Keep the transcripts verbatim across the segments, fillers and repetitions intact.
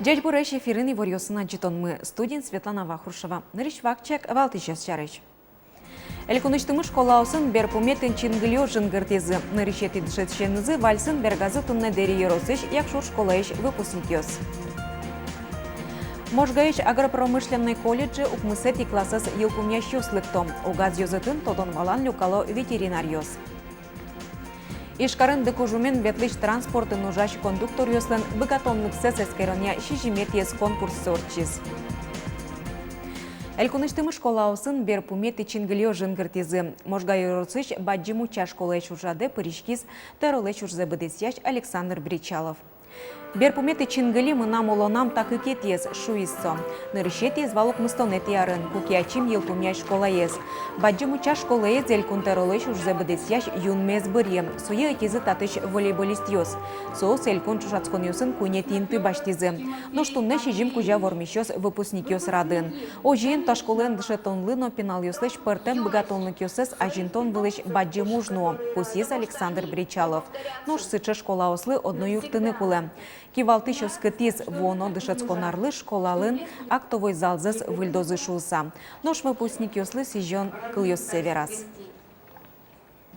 Ӟечбуресь! Эфирын иворъёсын ӝытонмы, студиын Светлана Вахрушева. Нырысь вакчияк валтӥсез сярысь. Элькунысьтымы школаосын берпуметӥ чингылиос жингыртӥзы. Нырысетӥ дышетӥсенызы вальсын бергазы туннэ Дэри ёросысь Якшур школаысь выпускникъёс. Можгаысь агропромышленной колледже укмысэтӥ классэз йылпумъясьёс лыкто. Огаз ёзэтын тодон-валан люкало ветеринаръёс. Ижкарын дыкужумен ветлӥсь транспортын ужась кондукторъёслэн быгатонлыксэс эскеронъя сизьыметӥез конкурссы ортчиз. Элькунысьтымы школаосын берпуметӥ чингылиос жингыртӥзы. Можга ёросысь Бадӟым Уча школаысь ужрадэ пыриськиз тӧролэсь ужзэ быдэсъясь Александр Бречалов. Берпуметӥ чингыли мынам улонам та кыкетӥез, шуиз со. Нырысетӥез вал укмыстонэтӥ арын, куке ачим йылпумъясь школаез. Бадӟым Уча школаез элькун тӧролэсь ужзэ быдэсъясь юнме ӧз быръе. Сое ӧтизы татысь волейболистъёс. Соос элькун ӵошатсконъёсын куинетӥ инты басьтӥзы. Нош туннэ сизьым кузя вормисьёс выпускникъёс радын. Озьыен, та школаын дышетонлы но пиналъёслэсь пӧртэм быгатонлыкъёссэс азинтон вылысь бадӟым уж нуо, пусйиз Александр Бречалов. Нош сыӵе школаослы одно юрттыны кулэ. Кивалтӥсь оскытӥз, вуоно дышетскон арлы школалэн актовой залзэс выльдозы шуыса. Нош выпускникъёслы сӥзён кылъёссэ вераз.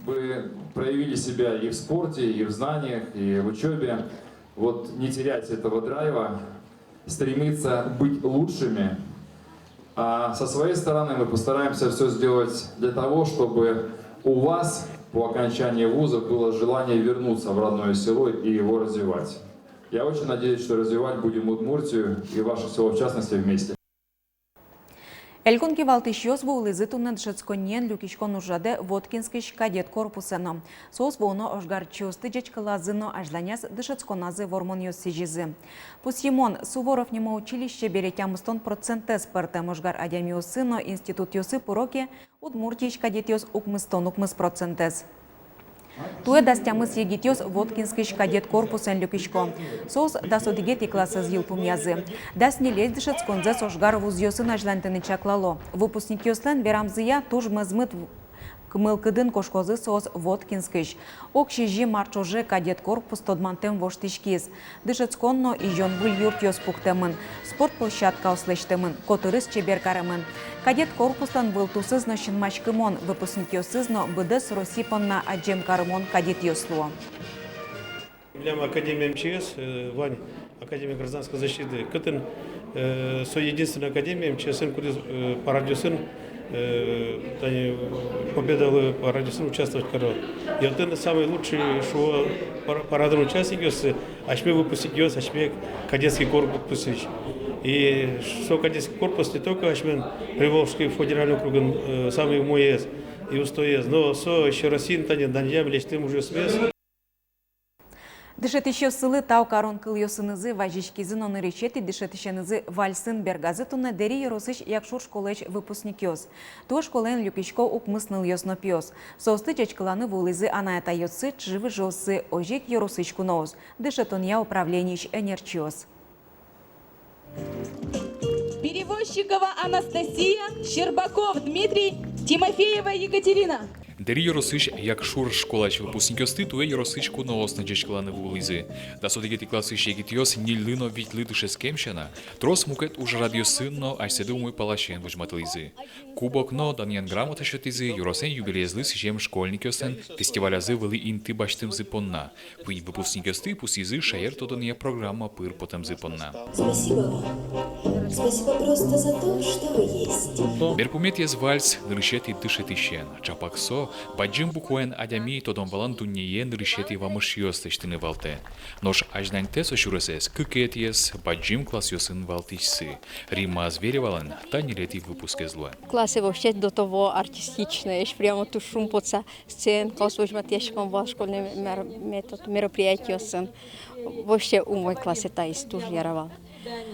Вы проявили себя и в спорте, и в знаниях, и в учёбе. Вот не терять этого драйва, стремиться быть лучшими. А со своей стороны мы постараемся всё сделать для того, чтобы у вас по окончании вуза было желание вернуться в родное село и его развивать. Я очень надеюсь, что развивать будем Удмуртию и ваше село в частности вместе. Элькун кивалтӥсьёс вуылӥзы туннэ дышетсконниен люкиськон ужрадэ Воткинскысь кадет корпусэ но. Соос вуоно ожгарчиосты ӟечкылазы но азьланяз дышетсконазы вормонъёс сӥзизы. Пусйымон, Суворов нимо училище бере тямыстон процентэз пӧртэм ожгар адямиосы но институтъёсы пыро ке, Удмуртиысь кадетъёс укмыстон укмыс процентэз. Туэ дас тямыс егитъёс Воткинскысь кадет корпусэн люкисько. Соос дас одӥгетӥ классэз йылпумъязы. Дас ньылез дышетсконзэс ожгар вузъёсын азьлантыны чаклало. Выпускникъёслэн верамзыя, туж мӧзмыт в-, к-, мылкыдын кошкозы соос Воткинскысь. Ог сизьым ар ӵоже кадет корпус тодмантэм воштӥськиз. Дышетскон но изён выль юртъёс пуктэмын, спорт площадкаос лэсьтэмын, котырыз чебер каремын. Кадет корпуслэн вылтусыз но синмаськымон, выпускникъёсыз но быдэс Россия понна адӟем карымон кадетъёс луо. Милям академия МЧС, э, вань академия гражданской защиты, кытын, э, со единственная академия МЧС-ын, кудӥз, э, парадъёсын, э, тани, э, Победалы парадъёсын участвовать каро. И отын самый лучший, шуо, пар-, парадын участникъёс, э, асьме выпускникъёс, асьме кадетский корпусысь. И со кадетский корпус не только асьмелэн Приволжский федеральный округын, э, самый умоез и устоез, но со ещё Россиын тани данъям лэсьтэм ужъёсмес. Дышетӥсьёссылы тау карон кылъёсынызы вазиськизы но нырысетӥ дышетӥсенызы вальсын бергазы туннэ Дэри ёросысь Якшур школаысь выпускникъёс. Туэ школаын люкисько укмыс нылъёс но пиос. Соосты ӟечкыланы вуылӥзы анай-атайёссы, чыжы-выжыоссы, озьы ик ёросысь куноос, дышетонъя управлениысь ӧнерчиос. Перевозчикова Анастасия, Щербаков Дмитрий, Тимофеева Екатерина. Дэри ёросысь Якшур школаысь выпускникъёсты туэ ёросысь куноос но ӟечкыланы вуылӥзы. Дас одӥгетӥ классысь егитъёс ньыльлы но витьлы дышетскем сяна, трос мукет ужрадъёсын но асьсэды умой паласен возьматылӥзы. Кубок но данъян грамота сётӥзы ёросэн юбилеезлы сӥзем школьникъёслэн фестивалязы вылӥ инты басьтэмзы понна. Куинь выпускникъёсты пусйизы шаертодонъя программа пыр потэмзы понна. Спасибо вам. Спасибо просто за то, что вы есть. Берпуметӥез вальс нырысетӥ дышетӥсен. Чапак со, бадӟым букваен адями, тодон-валан дуннее нырысетӥ вамышъёс лэсьтыны валтэ. Нош азьланьтэ со сюресэз кыкетӥез, бадӟым классъёсын валтӥсьсы. Римма Зверевалэн та ньылетӥ выпускез луэ. Классэ вообще до того артистичноесь, прямо туж шумпотыса сценкаос возьматъяськом вал школьный мер-, метод, мероприятиосын. Вообще умой классэ таиз, туж яра вал.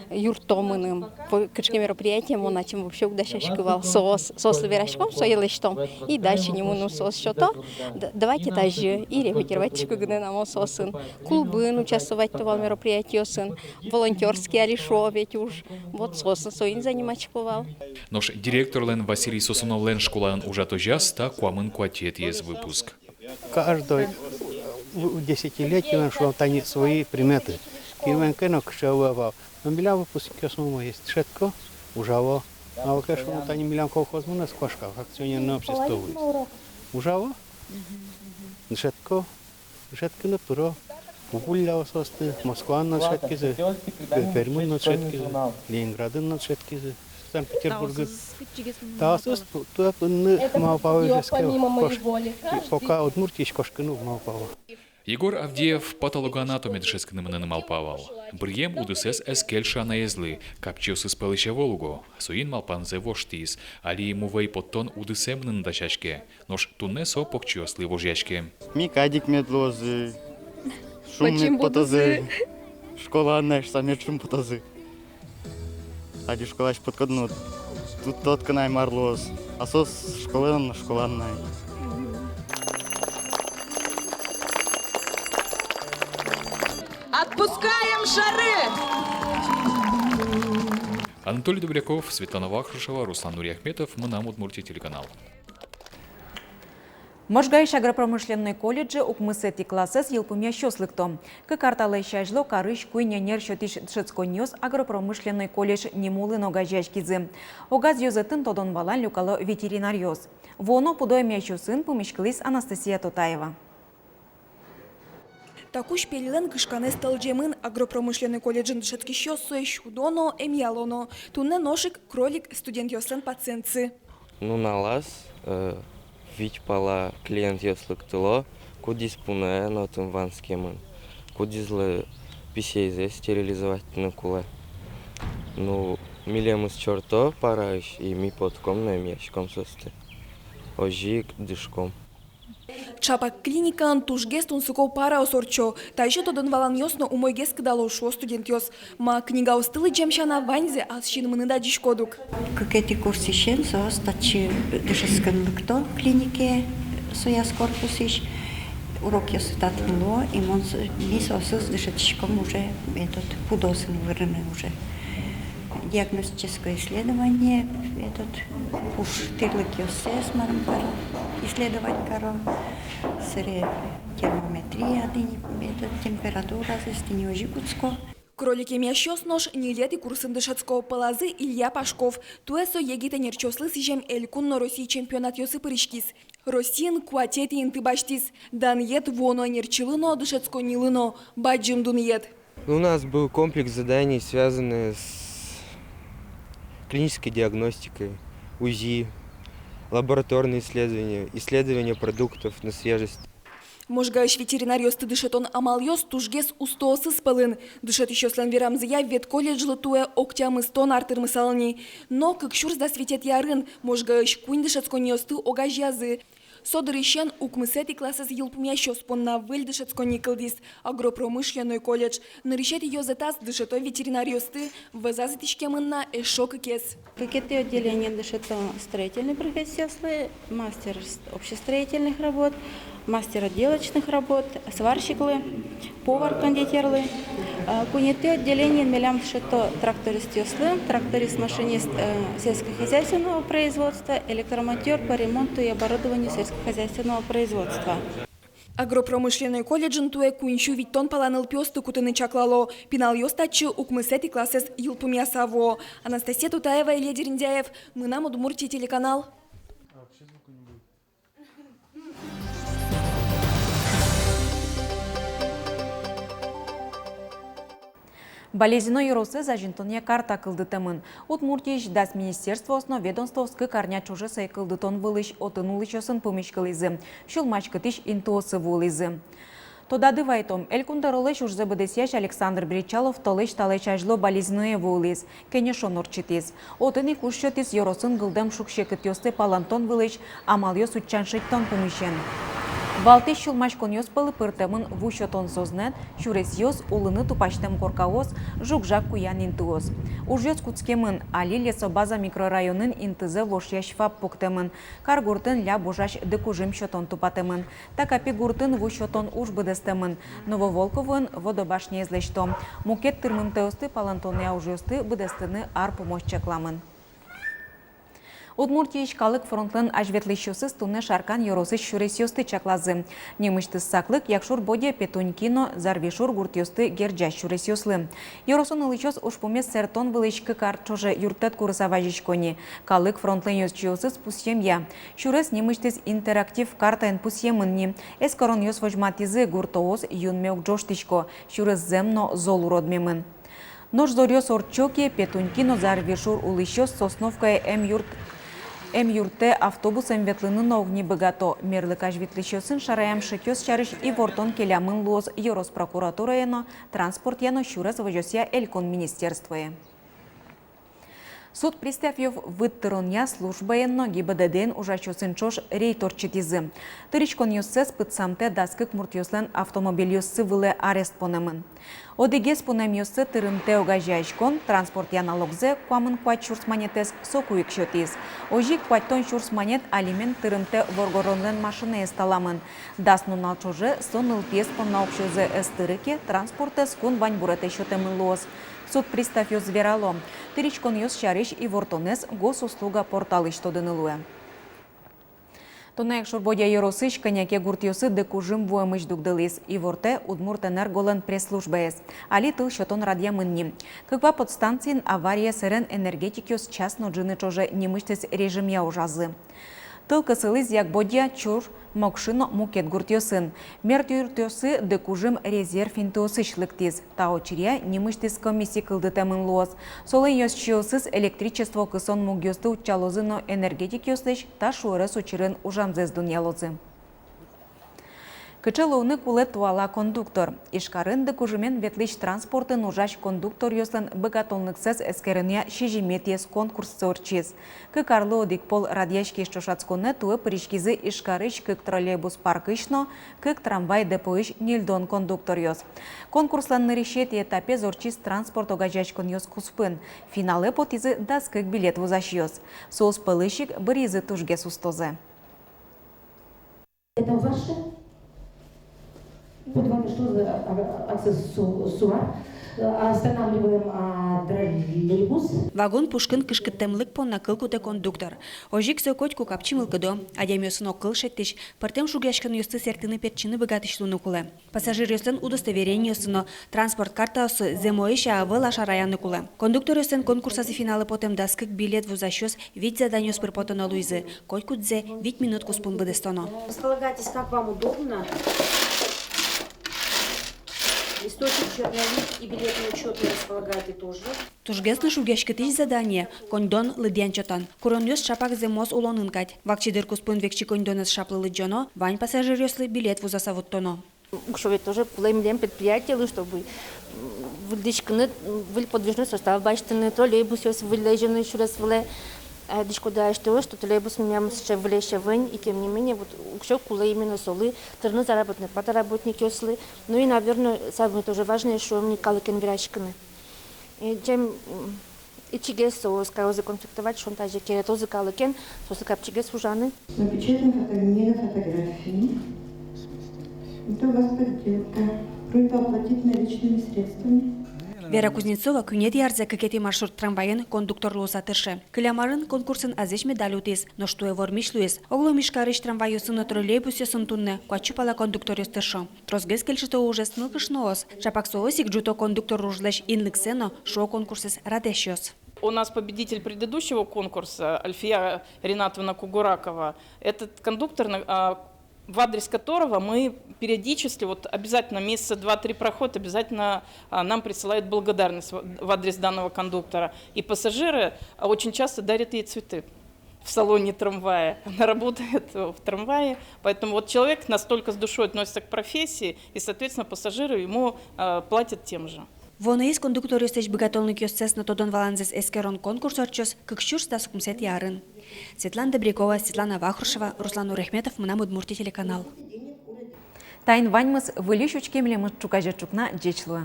Юртто мыным. По-, кыӵе ке мероприятие, мон ачим вообще уг дасяськы вал. Соос, соослы вераськом, сое лэсьтом. И дальше ни мыным соос сёто. Д-, давайте тазьы. И репетировать карисько гинэ на мон соосын. Клубын участвовать каро вал мероприятиосын. Волонтёрский али шуо ведь уж. Вот соосын, соин заниматься карисько вал. Нош директорлэн Василий Сосуновлэн школаын ужатозяз та куамын куатетӥез выпуск. Каждой, э, десятилетиелэн, шуом, тани свои приметы. Фирмаен ке но кыӵе ӧвӧл. Но милям выпускникъёсмы умоесь, дышетско, ужало. Малы ке шуоно, тани милям колхозмы но «Кошка», акционерное общество вуиз. Ужало, дышетско, дышетскыны пыро. Уг улляло соосты, Москваын но дышетскизы, Пермын но дышетскизы, Ленинградын но дышетскизы, Санкт-Петербургын. Таосыз ту-, туэ пыны малпало, дышетске, кош-, пока Удмуртиысь кошкыны уг малпало. Егор Авдеев патологоанатоме дышетскыны мыныны малпа вал. Быръем удысэз ӧз кельшы анаезлы, капчиосыз пӧлысь ӧвӧл уго. Соин малпанзэ воштӥз. Али мувӧй поттон удысэ мыныны дасяське. Нош туннэ со покчиослы вожъяське. Ми кадь ик мед луозы, шум мед потозы. Школаын но шуса мед шум потозы. Али школаысь потӥськод но, тод ке на, мар луоз. А соос школаын но, школаын но. Отпускаем шары! Анатолий Добряков, Светлана Вахрушева, Руслан Нуриахметов, «Мынам Удмуртие» телеканал. Можгаысь агропромышленной колледжэ укмысэтӥ классэз йылпумъясьёс лыкто. Кык ар талэсь азьло карысь куинь ӧнер сётӥсь дышетсконниос агропромышленной колледж ним улын огазеяськизы. Огаз ёзэтын тодон-валан люкало ветеринаръёс. Вуоно пудо эмъясьёсын пумиськылӥз Анастасия Тотаева. Та кузь пельылэн кышканэз тӧлӟемын: агропромышленной колледжын дышетскисьёс сое сюдо но, эмъяло но. Туннэ нош ик кролик студентъёслэн пациентсы. Нуналаз, э, вить пала клиентъёс лыктыло, кудӥз пуныен отын ванскемын, кудӥзлы писэйзэ стерилизоватьтыны кулэ. Ну, милемыз чорто параысь, и ми потком но эмъяськом соосты. Озьы ик дышком. Чапак клиникаын тужгес тунсыко параос ортчо. Таӵе тодон-валанъёс но умойгес кыдало, шуо студентъёс. Ма, книгаосты лыдӟем сяна, ваньзэ ас синмыныд адӟиськод ук. Кыкетӥ курсысен соос татчы дышетскыны лыкто клиникае, сояз корпусысь. Урокъёссы татын луо, и мон со-, ми соосыз дышетӥськом уже, этот, пудосын вырыны уже. Диагностическое исследование, этот, пуш тӥрлыкъёссэс, марым, каро, исследовать каро, сэре термометрия, тӥни, этот, температуразэс, тӥни, озьы кутско. Кролик эмъясьёс нош ньылетӥ курсын дышетско, пӧлазы Илья Пашков. Туэ со егит ӧнерчиослы сӥзем элькун но Россия чемпионатъёсы пыриськиз. Россиын куатетӥ инты басьтӥз. Данъет вуоно ӧнерчилы но, дышетсконнилы но бадӟым дунъет. У нас был комплекс заданий, связанный с клинической диагностикой, УЗИ, лабораторные исследования, исследования продуктов на свежесть. Можгаысь ветеринаръёсты дышетон амалъёс тужгес устоосыз пӧлын. Дышетӥсьёслэн верамзыя, ветколледжлы туэ ог тямыстон ар тырмысал ни. Но кык сюрс дас витетӥ арын Можгаысь куинь дышетсконниосты огазеязы. Со дырысен укмысэтӥ классэз йылпумъясьёс понна выль дышетсконни кылдӥз: агропромышленной колледж. Нырысетӥ ёзэтаз дышето ветеринаръёсты, вӧзаз итӥськемын на эшшо кыкез. Кыкетӥ отделениын дышето строительной профессиослы, мастер с-, общестроительных работ, мастер отделочных работ, сварщиклы, повар-кондитерлы. А, куинетӥ отделениын милям дышето трактористъёслы, тракторист-машинист, э, сельскохозяйственного производства, электромонтёр по ремонту и оборудованию сельскохозяйственного производства. Агропромышленной колледжын туэ куинь сю витьтон пала нылпиосты кутыны чаклало. Пиналъёс татчы укмысэтӥ классэз йылпумъяса вуо. Анастасия Тутаева, Илья Дерендяев, «Мынам Удмуртие» телеканал. Балезино ёросэз азинтонъя карта кылдытэмын. Удмуртиысь дас министерствоос но ведомствоос кык арня ӵоже сое кылдытон вылысь отын улӥсьёсын пумиськылӥзы, сюлмаськытӥсь интыосы вуылӥзы. Тодады вайтом, Элькун тӧролэсь ужзэ быдэсъясь Александр Бречалов толэзь талэсь азьло Балезиное вуылӥз, кенешон ортчытӥз. Отын ик уж сётӥз ёросын гылдэм шуг-секытъёсты палэнтон вылысь амалъёс утчан-шедьтон пумысен. Валтӥсь сюлмаськонъёс пӧлы пыртэмын ву сётон сӧзнэт, сюресъёс, улыны тупасьтэм коркаос, жуг-жаг куян интыос. Ужъёс кутскемын. Али Лесобаза микрорайонын интызэ вошъясь ФАП пуктэмын. Каргуртын ляб ужась дыкужым сётон тупатэмын. Та капи гуртын ву сётон уж быдэстэмын. Нововолковоын водобашняез лэсьто. Мукет тырмымтэосты палэнтонъя ужъёсты быдэстыны ар пумозь чакламын. Удмуртиысь калык фронтлэн азьветлӥсьёсыз туннэ Шаркан ёросысь сюресъёсты чаклазы. Нимысьтыз саклык Якшур-Бӧдья, Петуньки но Зарвишур гуртъёсты герӟась сюресъёслы. Ёросын улӥсьёс ужпумез сэртон вылысь кык ар ӵоже юрттэт курыса вазисько ни. Калык фронтлэн ёзчиосыз пусъемъя: сюрес нимысьтыз интерактив картаен пусъемын ни. Эскеронъёс возьматӥзы: гуртоос юнме уг ӝожтӥсько, сюрес зэм но зол уродмемын. Нош зоръёс ортчо ке, Петуньки но Зарвишур улӥсьёс Сосновкае эм юрт-, эм юртэ автобусэн ветлыны но уг ни быгато. Мерлык азьветлӥсьёсын шараям шекъёс сярысь ивортон келямын луоз ёрос прокуратурае но, транспортъя но сюрес возёсъя элькун министерствое. Суд приставъёс вуттыронъя службаен но ГИБДД-ен ужасьёсын ӵош рейд ортчытӥзы. Тыриськонъёссэс пытсамтэ дас кык муртъёслэн автомобильёссы вылэ арест понэмын. Одӥгез пунэмъёссэ тырымтэ огазеяськон транспортъя налогзэ, куамын куать сюрс манетэз, соку ик сётӥз. Озьы ик куатьтон сюрс манет алимент тырымтэ воргоронлэн машинаез таламын. Дас нунал ӵоже со нылпиез понна уксёзэ ӧз тыры ке, транспортэз кун ваньбуретэ сётэмын луоз. Суд приставъёс верало: тыриськонъёс сярысь ивортонэз Госуслуга порталысь тодыны луэ. Туннэ Якшур-Бӧдья ёросысь кӧня ке гуртъёсы ды кужым вуэмысь дугдылӥз, ивортэ Удмуртэнерголэн пресс-службаез. Али тыл сётон радъямын ни. Кыква подстанциын авария сэрен энергетикъёс час но ӝыны ӵоже нимысьтыз режимъя ужазы. Тыл кысылӥз Якбодья, Чур, Мокшы но мукет гуртъёсын. Мертъюртъёсы ды кужым резерв интыосысь лыктӥз. Та учыръя нимысьтыз комисси кылдытэмын луоз. Солэн ёзчиосыз электричество кысон мугъёсты утчалозы но энергетикъёслэсь та шуэрес учырын ужамзэс дунъялозы. Кыӵе луыны кулэ туала кондуктор? Ижкарын ды кужымен ветлӥсь транспортын ужась кондукторъёслэн быгатонлыксэс эскеронъя сизьыметӥез конкурссы ортчиз. Кык арлы одӥг пол радъяськись ӵошатсконэ туэ пыриськизы Ижкарысь кык троллейбус паркысь но кык трамвай депоысь ньыльдон кондукторъёс. Конкурслэн нырысетӥ этапез ортчиз транспорт огазеяськонъёс куспын. Финалэ потӥзы дас кык билет вузасьёс. Соос пӧлысь ик быръизы тужгес устозэ. Это ваше? Под вами что за, а, аксессуар? А, останавливаем, а, троллейбус. Вагон пушкын кышкыттэмлык понна кыл кутэ кондуктор. Озьы ик со котьку капчи мылкыдо, адямиосын огкыл шедьтӥсь, пӧртэм шугъяськонъёсты сэртыны-пертчыны быгатӥсь луыны кулэ. Пассажиръёслэн удостоверениоссы но транспорт картаоссы зэмоесь-а, ӧвӧл-а шараяны кулэ. Кондукторъёслэн конкурсазы финалэ потэм дас кык билет вузасьёс вить заданиос пыр потоно луизы, котькудзэ вить минут куспын быдэстоно. Располагайтесь, как вам удобно. Листочек черновик и билетный учётный располагайте тоже. Тужгес но шугъяськытӥсь задание — коньдон лыдъян-чотан. Куронъёс ӵапак зэмос улонын кадь. Вакчи дыр куспын векчи коньдонэз шаплы лыдӟоно, вань пассажиръёслы билет вузаса вуттоно. Уксё ведь тоже кулэ милем предприятиелы, чтобы, м, выльдӥськыны, м, выль подвижной состав басьтыны, троллейбусъёс выль лэзьыны сюрес вылэ. А дӥськутэ асьтэос, что троллейбус милям сыӵе выльысь ӧвӧл ни, и тем не менее, вот, уксё кулэ именно солы тырыны, заработной плата работникъёслы. Ну и, наверное, самое тоже важное, что ми калыкен вераськыны. И чем, м, ичигес соос карозы конфликтовать, шуом, тазьы керетозы калыкен, соослы капчигес ужаны. Напечатана фото-, мегафотография. Это у вас подделка. Просьба оплатить наличными средствами. Вера Кузнецова куинетӥ арзэ кыкетӥ маршрут трамвайын кондуктор луыса тырше. Кылем арын конкурсын азвесь медаль утӥз, нош туэ вормись луиз. Оглом Ижкарысь трамвайёсын но троллейбусъёсын туннэ куать сю пала кондукторъёс тыршо. Тросгес кельшыто ужез нылкышноос. Ӵапак соос ик ӝуто кондуктор ужлэсь инлыксэ но, шуо конкурсэз радъясьёс. У нас победитель предыдущего конкурса Альфия Ринатовна Кугуракова. Этот кондуктор, на-, а, в адрес которого мы периодически, вот обязательно месяца два-три проходит, обязательно, а, нам присылает благодарность в, в адрес данного кондуктора. И пассажиры, а, очень часто дарят ей цветы в салоне трамвая. Она работает в трамвае, поэтому вот человек настолько с душой относится к профессии, и, соответственно, пассажиры ему, э, платят тем же. Вуоноез кондукторъёслэсь быгатонлыкъёссэс но тодон-валанзэс эскерон конкурс ортчоз кык сюрс дас укмысетӥ арын. Светлана Добрякова, Светлана Вахрушева, Руслан Нурахметов, «Мынам Удмуртие» телеканал. Таин ваньмыз. Выльысь учке милемыз ӵуказе ӵукна. Ӟеч луэ.